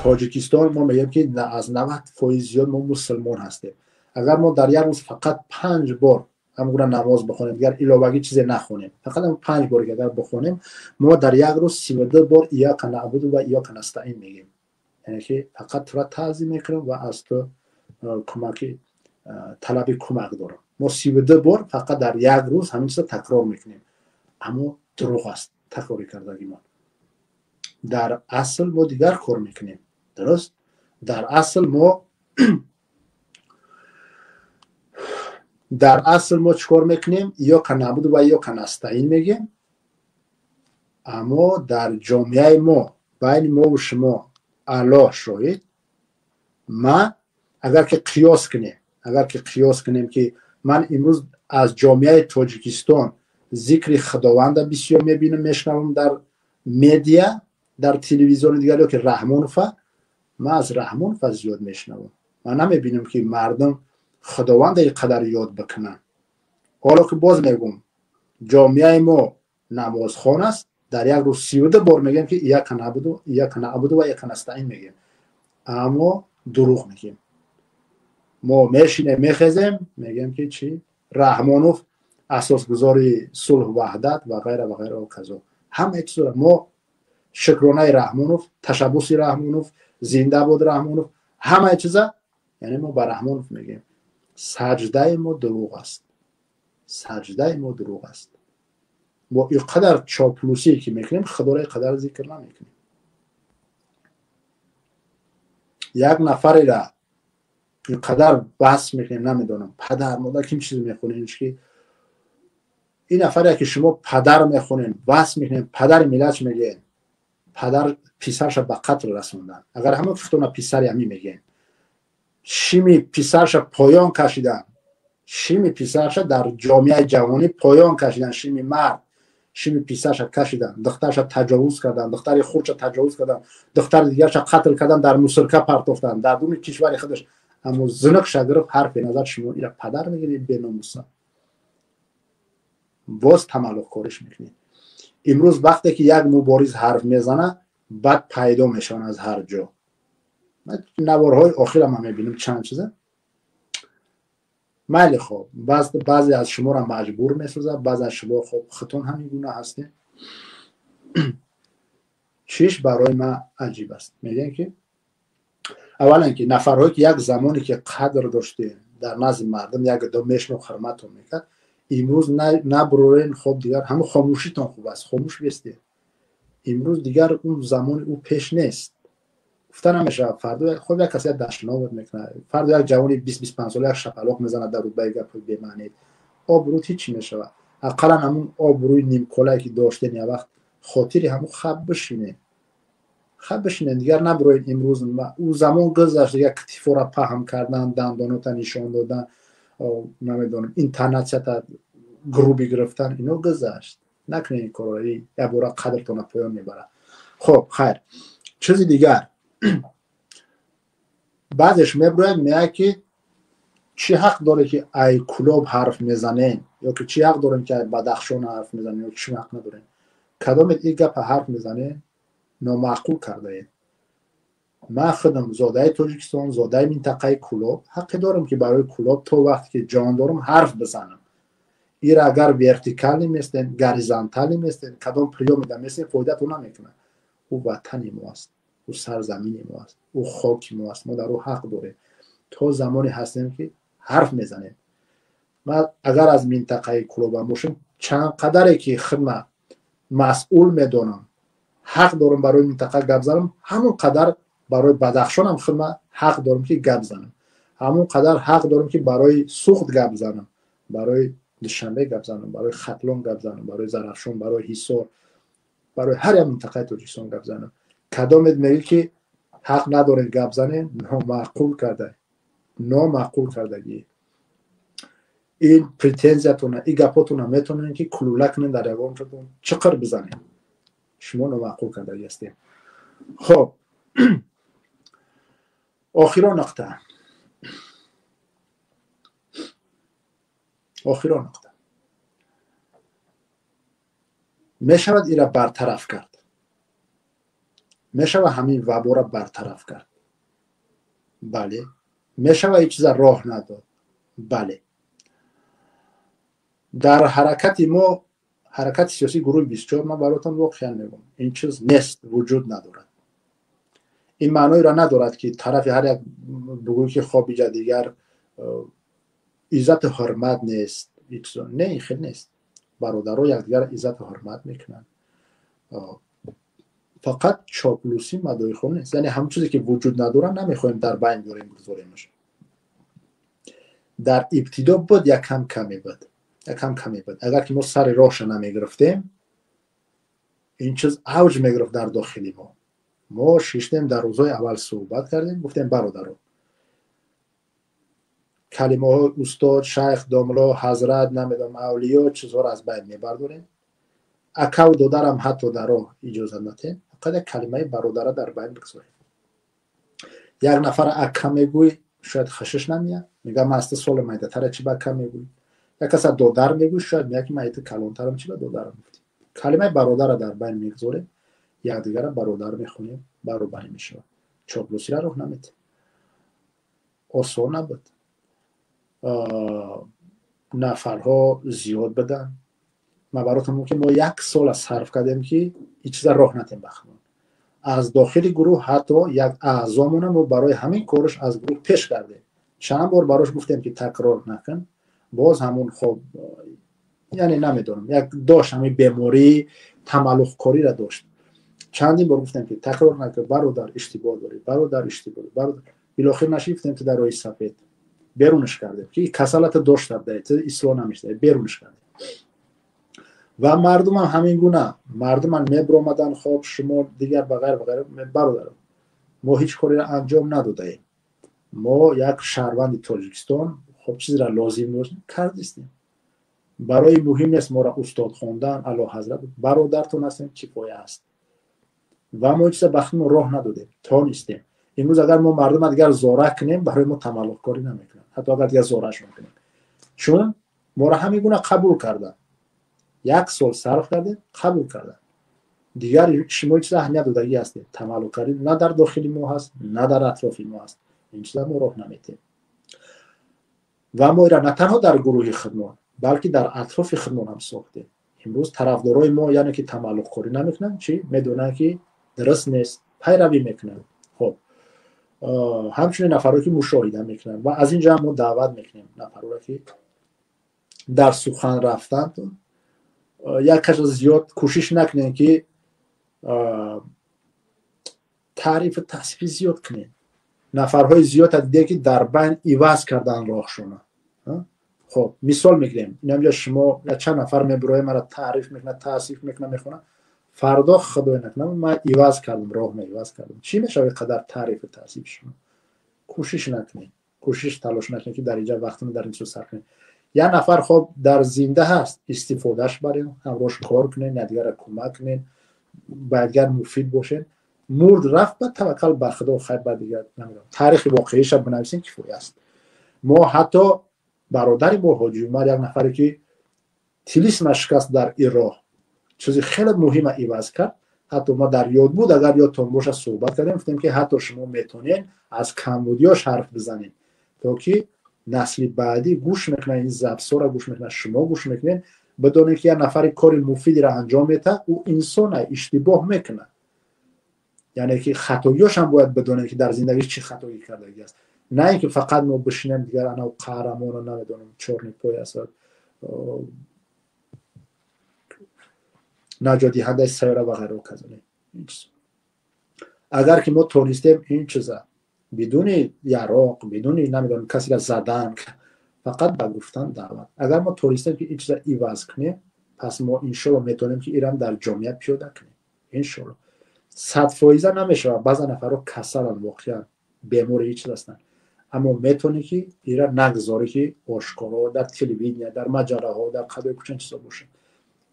Тоҷикистон мо мегӯем ки аз 90% зиёд мо мусулмон ҳастем. Агар мо дар як рӯз фақат 5 бор ҳамгуна намоз бихонем, дигар иловагӣ чизе нахонем, фақат ҳам 5 бор агар бихонем, мо дар як рӯз 32 бор иёка наъбуду ва иёка настаин мегӯем. Яъне ки фақат туро таъзим мекунем ва аз ту кӯмаки талаби кӯмак дорам. Мо 32 бор фақат дар як рӯз ҳамин чизро такрор мекунем. Аммо дурӯғ аст такрори кардагимон. Дар асл мо дигар кор мекунем. Дуруст? Дар асл мо чикор мекунем? Иёка наъбуду ва иёка настаин мегӯем. Аммо дар ҷомеаи мо, байни мо ва шумо, Аллоҳ шоҳид, ман агар ки қиёс кунем ки ман имрӯз аз ҷомеаи Тоҷикистон зикри Худованда бисёр мебинам, мешунавам дар медиа, дар телевизиони дигар ё ки Раҳмонова, ман аз Раҳмонова зиёд мешунавам. Ман намебинам ки мардум Худованда ин қадар ёд бикунанд. Ҳоло ки боз мегӯм, ҷомеаи мо намозхон аст, дар як рӯз 32 бор мегӯем ки иёка наъбуду, иёка наъбуду ва иёка настаин мегӯем. Аммо дурӯғ мегӯем. Мо мешинем, мехезем, мегӯем ки чӣ? Раҳмонов асосгузори сулҳ, ваҳдат ва ғайра ва ғайра ва казо. Ҳамаи чизро мо шукронаи Раҳмонов, ташаббуси Раҳмонов, зинда бод Раҳмонов, ҳамаи чиза, яъне мо ба Раҳмонов мегӯем. Саҷдаи мо дурӯғ аст. Саҷдаи мо дурӯғ аст. Мо ин қадар чоплусие ки мекунем, Худоро ин қадар зикр намекунем. Як нафареро ин қадар баҳс мекунем, намедонам, падар, модар, ким чиз мехонем, ки ин нафаре ки шумо падар мехонем, баҳс мекунем, падари миллат мегӯем, падар писарша ба қатл расондан. Агар ҳама худтона писари ҳамин мегӯем, шими писарша поён кашидан, шими писарша дар ҷомеаи ҷавонӣ поён кашидан, шими мард шими писарша кашидан, духтарша таҷовуз кардан, духтари хурдша таҷовуз кардан, духтари дигарша қатл кардан, дар мусирка партофтан, дар дуни кишвари худаш. Аммо зиниқша гирифт, ҳарфе назар шумо ира падар мегиред, беномуса. Боз тамаллуқкориш мекунед. Имрӯз вақте ки як мубориз ҳарф мезана, баъд пайдо мешаванд аз ҳар ҷо. Наворҳои охира ман мебинам чанд чиза. Майли хоб, баъзе аз шуморо маҷбур месозад, баъзе аз шумо хоб худтон ҳамин гуна ҳастед. Чиш барои ман аҷиб аст. Мегӯям ки аввалан ки нафарҳое ки як замоне ки қадр доштем дар назди мардум, як ду мешно ҳурматон мекард, имрӯз набурорен, хоб дигар ҳамон хомӯшитон хуб аст, хомӯш бестед. Имрӯз дигар он замони ӯ пеш нест. Гуфта намешавад, фардо хоб як касе дашномат мекунад, фардо як ҷавони 20-25 сола як шапалоқ мезанад дар рутбаи гапҳои бемаънӣ. Обрӯ ҳеч мешавад. Ақаллан ҳамун обрӯи нимколае ки доштен як вақт, хотири ҳамун хаб бишинед. Хаб бишинед, дигар набуроед имрӯз. Ӯ замон гузашт, дигар китифора паҳм кардан, дандонота нишон додан, намедонам, интонатсията груби гирифтан, ино гузашт. Накунед ин корро, як бора қадртона поён мебарад. Хоб, хайр. Чизи дигар. Баъзеш мебурад, меяд ки чӣ ҳақ доре ки ай Кулоб ҳарф мезанем, ё ки чӣ ҳақ дорем ки ай Бадахшон ҳарф мезанем, ё чӣ ҳақ надорем. Кадомет ин гапа ҳарф мезанем, номаъқул кардаем. Ман худам зодаи Тоҷикистон, зодаи минтақаи Кулоб, ҳаққе дорам ки барои Кулоб то вақте ки ҷон дорам ҳарф бизанам. Ира агар вертикалӣ местем, горизонталӣ местем, кадом приёмеда местем, фоидатон намекунад. Ӯ ватани мо аст, ӯ сарзамини мо аст, ӯ хоки мо аст, мо дар ӯ ҳақ дорем. То замоне ҳастем ки ҳарф мезанем. Ман агар аз минтақаи Кулобам бошам, чанд қадаре ки худма масъул медонам, ҳақ дорам барои минтақа гап занам, ҳамон қадар барои Бадахшонам худма ҳақ дорам ки гап занам, ҳамон қадар ҳақ дорам ки барои Суғд гап занам, барои Душанбе гап занам, барои Хатлон гап занам, барои Зарафшон, барои Ҳисор, барои ҳар як минтақаи Тоҷикистон гап занам. Кадомет мегӯ ки ҳақ надоред гап занем, номаъқул карда, номаъқул кардагӣ. Ин претензиятона, ин гапотона метавонед ки кулула кунед, дар ягон ҷотон чиқир бизанед. Шумо номаъқул кардагӣ ҳастед. Хоб, охиро нуқта. Охиро нуқта. Мешавад ира бартараф кард. Мешава ҳамин вабора бартараф кард? Бале. Мешава ин чиза роҳ надод? Бале. Дар ҳаракати мо, ҳаракати сиёсии гурӯҳи 24, ман баротон воқеан мегӯям, ин чиз нест, вуҷуд надорад. Ин маъноеро надорад, ки тарафи ҳар як бигӯй, ки хоб, иҷа дигар иззату ҳурмат нест. Не, ин хел нест. Бародаро якдигар иззату ҳурмат мекунанд, фақат чоплусӣ, мадоихон нест. Яъне ҳамон чизе, ки вуҷуд надорад, намехоҳем дар байн дорем, гузоремаш. Дар ибтидо буд, якам каме буд, якам каме буд. Агар ки мо сари роҳша намегирифтем, ин чиз авҷ мегирифт дар дохили мо. Мо шиштем, дар рӯзҳои аввал суҳбат кардем, гуфтем: бародаро, калимаҳои устод, шайх, домло, ҳазрат, намедонам, авлиё, чизҳоро аз байн мебардорем. Акаву додарам ҳатто дар роҳ иҷозат натем, фақат як калимаи бародара дар байн бигзорем. Як нафар ака мегӯй, шояд хушиш намеяд, мега: ман аз ту соли майдатара, чи ба ака мегӯй? Як каса додар мегӯй, шояд меяд, ки ман ту калонтарам, чи ба додарам гуфтӣ? Калимаи бародара дар байн мегузорем, якдигара бародар мехонем, баробарӣ мешавад, чоплусира роҳ наметем. Осон набуд, нафарҳо зиёд буданд. Ман баротон мумкин, мо як сола сарф кардем, ки ин чиза роҳ натем ба худмон. Аз дохили гурӯҳ ҳатто як аъзомона мо барои ҳамин корш аз гурӯҳ пеш кардем. Чанд бор барош гуфтем, ки такрор накун, боз ҳамун, хоб, яъне намедонам, як дошт, ҳамин бемории тамаллуқкориро дошт. Чандин бор гуфтем, ки такрор накун, бародар, иштибоҳ дорӣ, бародар, иштибоҳ дорӣ, бародар. Билохир нашид, гуфтем: ту дар роҳи сафед. Берунаш кардем, ки касалата дошта будаи, ту ислоҳ намешудаи, берунаш кардем. Ва мардумам ҳамин гуна, мардумам мебиромаданд: хоб, шумо дигар ба ғайр, ба ғайр. Бародарам, мо ҳеҷ кореро анҷом надодаем. Мо як шаҳрванди Тоҷикистон, хоб, чизеро лозим доштем, кардистем. Барои муҳим нест моро устод хондан, аъло ҳазрат. Бародартон ҳастем, кифоя аст. Ва мо чиза ба худмон роҳ надодем, тонистем. Имрӯз агар мо мардума дигар зора кунем, барои мо тамаллуқкорӣ намекунанд, ҳатто агар дигар зорашон кунем, чун моро ҳамин гуна қабул карданд. Як сол сарф кардем, қабул карданд. Дигар шумо чиза аҳамият додагӣ ҳастем. Тамаллуқкорӣ на дар дохили мо ҳаст, на дар атрофи мо ҳаст. Ин чиза мо роҳ наметем. Ва мо ира на танҳо дар гурӯҳи худмон, балки дар атрофи худмон ҳам сохтем. Имрӯз тарафдорои мо, яъне ки тамаллуқкорӣ намекунанд, чӣ медонанд, ки дуруст нест, пайравӣ мекунанд. Хоб, ҳамчунин нафарое, ки мушоҳида мекунанд. Ва аз ин ҷо мо даъват мекунем нафарора, ки дар сухан рафтантон як каша зиёд кӯшиш накунем, ки таърифу тасфи зиёд кунем. Нафарҳои зиёд дидем, ки дар байн иваз кардан роҳшона. Хоб, мисол мегирем, инамҷа шумо чанд нафар мебироем, мара таъриф мекунад, таъсиф мекунад, мехонад. Фардо, худое накунам, ман иваз кардам, роҳ иваз кардам, чӣ мешавад қадар таърифу таъсиф шумо? Кӯшиш накунед, кӯшиш, талош накунед, ки дар инҷа вақтро дар ин чиз сарф кунед. Як нафар, хоб, дар зинда ҳаст, истифодааш барем, ҳамроҳш кор кунед, якдигарро кӯмак кунед, ба якдигар муфид бошед. Мурд, рафт, ба таваккал ба худо, хайр, ба дигар намедонам, таърихи воқеиша бинависем, кифоя аст. Мо ҳатто бародари мо Ҳоҷи Умар, як нафаре, ки тилисма шикаст дар ин роҳ, чизи хеле муҳима иваз кард. Ҳатто мо дар ёд буд, агар ёдтон бошад, суҳбат кардем, гуфтем, ки ҳатто шумо метонед аз камбудиёш ҳарф бизанед, то ки насли баъдӣ гӯш мекунад, ин записҳоро гӯш мекунад, шумо гӯш мекунед, бидонед, ки як нафари кори муфидеро анҷом медиҳад, ӯ инсона, иштибоҳ мекунад. Яъне ки хатогиёшам бояд бидонем, ки дар зиндагиш чӣ хатогӣ кардагӣ аст. На ин ки фақат мо бишинем, дигар ана қаҳрамоно, намедонам, чёрный пояс, наҷотдиҳандаи сайёра ва ғайро казоне. Агар ки мо тонистем ин чиза бидуни яроқ, бидуни, намедонам, касеро задан, фақат ба гуфтан, даъват, агар мо тонистем, ки ин чиза иваз кунем, пас мо иншолло метавонем, ки ирам дар ҷомеа пиёда кунем. Иншолло 100% намешавад, баъза нафарҳо касаланд, воқеан бемори ҳеҷ чиз ҳастанд, аммо метавонӣ, ки ира нагзорӣ, ки ошкоро дар телевидения, дар маҷаллаҳо, дар қадои кӯча чизо бошад.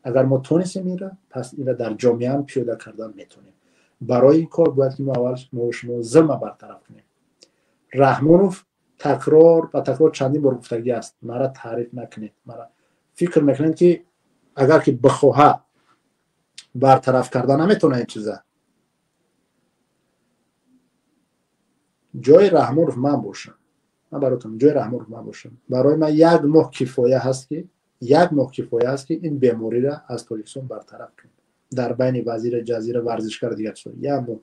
Агар мо тонистем ира, пас ира дар ҷомеаам пиёда кардан метавонем. Барои ин кор бояд, ки мо аввал мо шумо зулма бартараф кунем. Раҳмонов такрор ба такрор чандин бор гуфтагӣ аст: мара таъриф накунед. Мара фикр мекунед, ки агар ки бихоҳад, бартараф карда наметавонад ин чиза. Ҷои Раҳмонов ман бошам, ман баротон ҷои Раҳмонов ман бошам, барои ман як моҳ кифоя ҳаст ки, як моҳ кифоя аст ки ин бемориро аз Тоҷикистон бартараф кунем. Дар байни вазира, ҷазира, варзишгар, дигар чизо. Як моҳ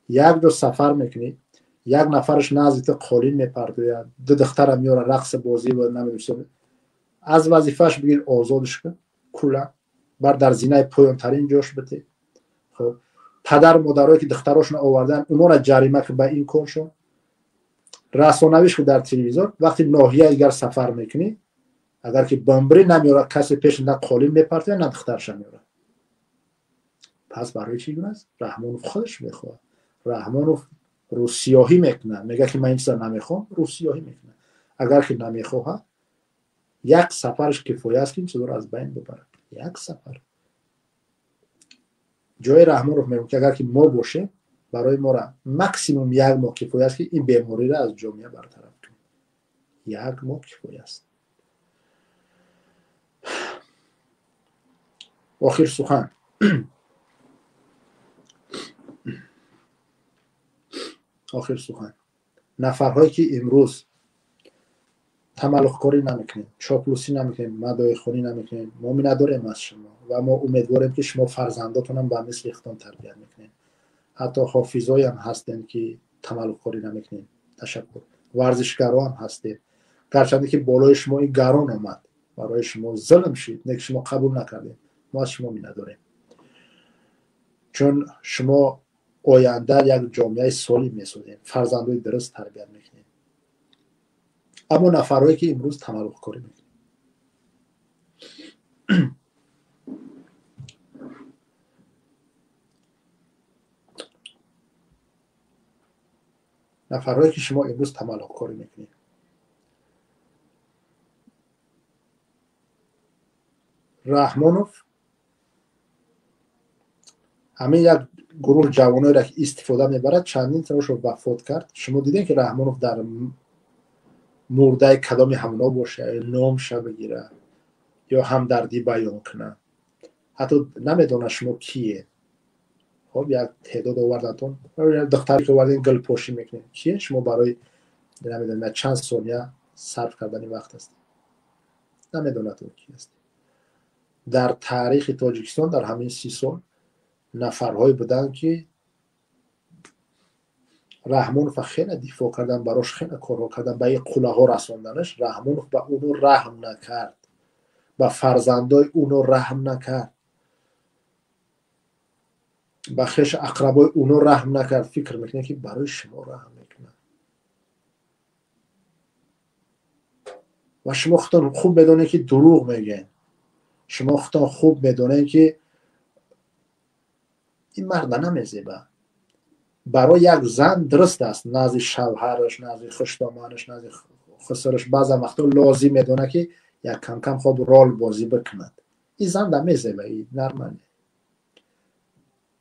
як ҷо сафар мекунӣ, як нафараш назди ту қолин мепартояд, ду духтара меёра рақс бозӣ ва намедонам, аз вазифааш бигир, озодш кун кулла, бар дар зинаи поёнтарин ҷош бите. Хоб, падару модарое ки духтарошонро овардан, онҳоро ҷарима кун ба ин коршон, расонавиш кун дар телевизор. Вақти ноҳияи дигар сафар мекунӣ, агар ки бамбирӣ намеёрад, касе пеш на қолин мепартояд, на духтарша меёрад. Пас барои чӣ гуна аст? Раҳмонов худаш мехоҳад. Раҳмонов рӯсиёҳӣ мекунад, мегӯяд ки ман ин чиза намехоҳам, рӯсиёҳӣ мекунад. Агар ки намехоҳад, як сафараш кифоя аст ки ин чизоро аз байн бибарад. Як сафар. Ҷои Раҳмонов мегӯям ки агар ки мо бошем, барои мора максимум як моҳ кифоя аст ки ин бемориро аз ҷомеа бартараф кунем. Як моҳ кифоя аст. Охир сухан. Охир сухан. Нафарҳое ки имрӯз тамаллуқкорӣ намекунем, чоплусӣ намекунем, мадоихонӣ намекунем, мо миннатдорем аз шумо ва мо умедворем ки шумо фарзандотонам ба мисли худтон тарбият мекунед. Ҳатто ҳофизоям ҳастем ки тамаллуқкорӣ намекунем. Ташаккур. Варзишгароам ҳастем. Гарчанде ки болои шумо ин гарон омад, барои шумо зулм шид, не ки шумо қабул накардем. Мо аз шумо миннатдорем. Чун шумо оянда як ҷомеаи солим месозем, фарзандои дуруст тарбият мекунем. Аммо нафарҳое ки имрӯз тамаллуқкорӣ мекунанд, нафарҳое ки шумо имрӯз тамаллуқкорӣ мекунед, Раҳмонов ҳамин як гурӯҳ ҷавоноеро ки истифода мебарад, чандин солашро вафот кард. Шумо дидем ки Раҳмонов дар мурдаи кадоми ҳамно боша, номша бигира ё ҳамдардӣ баён кунад, ҳатто намедонад шумо кие. Хоб, як теъдод овардантон, духтаре ки овардем гулпошӣ мекунем, кие шумо? Барои намедонам чанд сония сарф кардани вақт ҳастед, намедонад ки ҳастед. Дар таърихи Тоҷикистон дар ҳамин 30 сол нафарҳое буданд ки Раҳмонов хеле дифоъ кардан, барош хеле корҳо кардан, ба ин қуллаҳо расонданаш. Раҳмонов ба уно раҳм накард, ба фарзандои уно раҳм накард, ба хешу ақрабои уно раҳм накард. Фикр мекунад ки барои шумо раҳм мекунад. Ва шумо худтон хуб медонед ки дурӯғ мегӯед. Шумо худтон хуб медонед ки ин марда намезеба. Барои як зан дуруст аст, назди шавҳараш, назди хуштоманаш, назди хусураш баъзан вақтҳо лозим медонад ки як кам-кам хоб рол бозӣ бикунад. Ин зан намезеба, ин нормале.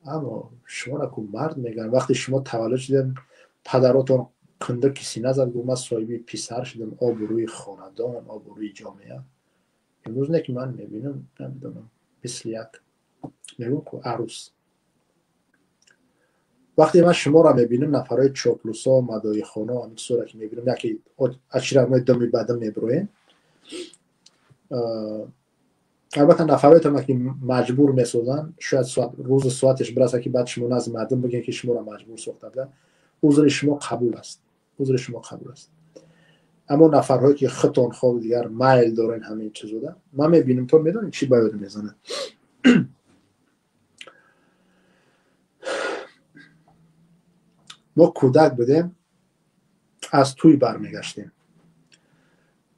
Аммо шуморо ку мард мегӯянд. Вақте шумо таваллуд шудем, падаротон кунда киси назад, гуфт ман соҳиби писар шудам, обрӯи хонадон, обрӯи ҷомеа. Имрӯз не ки ман мебинам, намедонам, мисли як мегӯям ку арӯс. Вақте ман шуморо мебинам, нафарҳои чоплусо, мадоихоно, ҳамин чизҳоро ки мебинам, яке очередной думи бадам мебироем. Албатта нафарҳоятон ки маҷбур месозанд, шояд рӯзу соатеш бирасад ки баъд шумо назди мардум бигӯед ки шуморо маҷбур сохта буданд. Узри шумо қабул аст, узри шумо қабул аст. Аммо нафарҳое ки худтон хоб дигар майл дорен ҳамин чизода, ман мебинам, то медонед чӣ ба ёд мезанад. Мо кӯдак будем, аз тӯй бармегаштем.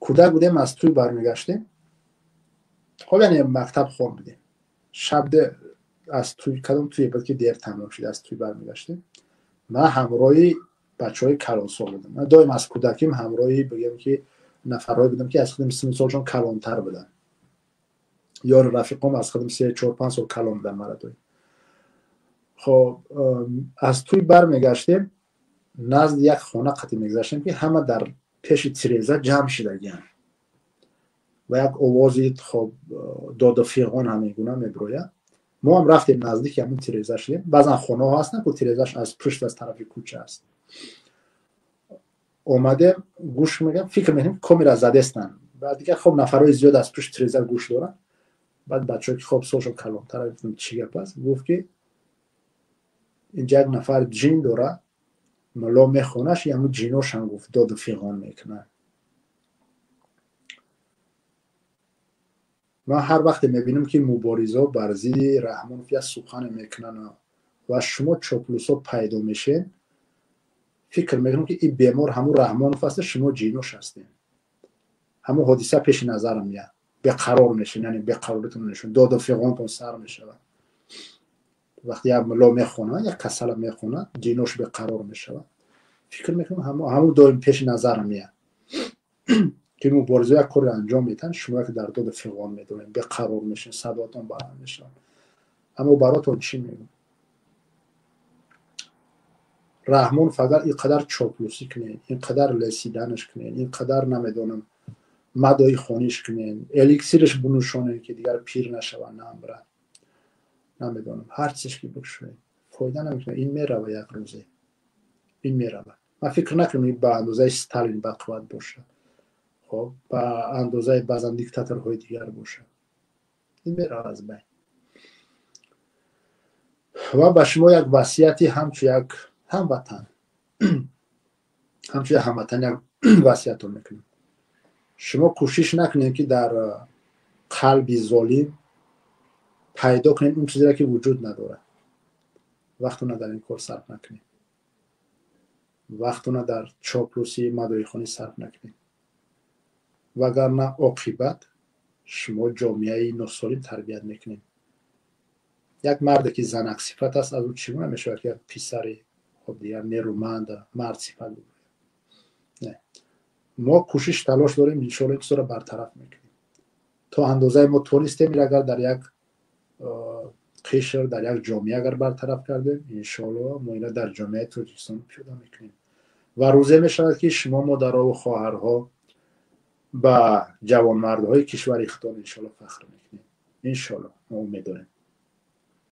Кӯдак будем, аз тӯй бармегаштем. Хоб, яъне мактаб хон будем. Шаб аз тӯй, кадом тӯе буд ки дер тамом шуд, аз тӯй бармегаштем. Ман ҳамроҳи бачаҳои калонсол будам. Ман доим аз кӯдаким ҳамроҳи, бигем ки нафарҳое будам ки аз худам синну солшон калонтар буданд. Ёру рафиқом аз худам 3, 4, 5 сол калон буданд мара доим. Хоб, аз тӯй бармегаштем, назди як хона қатӣ мегузаштем ки ҳама дар пеши тиреза ҷамъ шидагианд ва як овози хоб доду фиғон ҳамин гуна мебирояд. Мо ҳам рафтем наздики ҳамин тиреза шудем. Баъзан хонаҳо ҳастанд ку тирезаш аз пушт, аз тарафи кӯча аст. Омадем, гӯш мегам, фикр мекунем, камера задестан. Баъд дигар хоб нафарҳои зиёд аз пушти тиреза гӯш доранд. Баъд бачаҳо, ки хоб солшон калонтар, гуфтам, чӣ гап аст? Гуфт, ки инҷа як нафар ҷин дора, мулло мехонаш, ҳамун ҷиношам, гуфт, доду фиғон мекунад. Ман ҳар вақте мебинам, ки муборизо бар зидди Раҳмонов як сухане мекунанд ва шумо чоплусо пайдо мешед, фикр мекунам, ки ин бемор ҳамун Раҳмонов аст, шумо ҷинош ҳастем. Ҳамун ҳодиса пеши назарам меяд, беқарор мешед, яъне беқароритон нешон, доду фиғонтон сар мешавад. Вақте як мулло мехонад, як касала мехонад, ҷинош беқарор мешавад. Фикр мекунам, ҳамун доим пеши назарам меяд, ки мубориза як коре анҷом медиҳанд, шумо як дар доду фиғон медорем, беқарор мешед, садоатон баланд мешавад. Аммо баротон чӣ мегӯм? Раҳмонов агар ин қадар чоплусӣ кунед, ин қадар лесиданаш кунед, ин қадар, намедонам, мадои хониш кунед, эликсирш бинӯшонед, ки дигар пир нашавад, намбирад, намедонам, ҳар чизеш ки бикушоед, фоида намекунад. Ин мерава, як рӯзе ин мерава. Ман фикр накунам, ин ба андозаи Сталин бақувват бошад, хоб, ба андозаи баъзан диктаторҳои дигар бошад. Ин мерава аз байн. Ва ба шумо як васияти ҳамчу як ҳамватан, ҳамчу як ҳамватан як васиятон мекунам. Шумо кӯшиш накунед, ки дар қалби золим пайдо кунед он чизеро, ки вуҷуд надорад. Вақтона дар ин кор сарф накунед, вақтона дар чоплусӣ, мадоихонӣ сарф накунед, вагарна оқибат шумо ҷомеаи носолим тарбият мекунед. Як марде, ки занаксифат аст, аз ӯ чӣ гуна мешавад, ки як писари хоб дигар нерӯманд, мардсифат бигӯяд? Не, мо кӯшиш, талош дорем, иншоалло ин чизро бартараф мекунем то андозаи мо тонистем. Агар дар як қишр, дар як ҷомеа агар бартараф кардем, иншоалло мо ина дар ҷомеаи Тоҷикистон пиёда мекунем. Ва рӯзе мешавад, ки шумо, модарову хоҳарҳо, ба ҷавонмардҳои кишвари худтон иншоалло фахр мекунед. Иншоалло, мо умед дорем.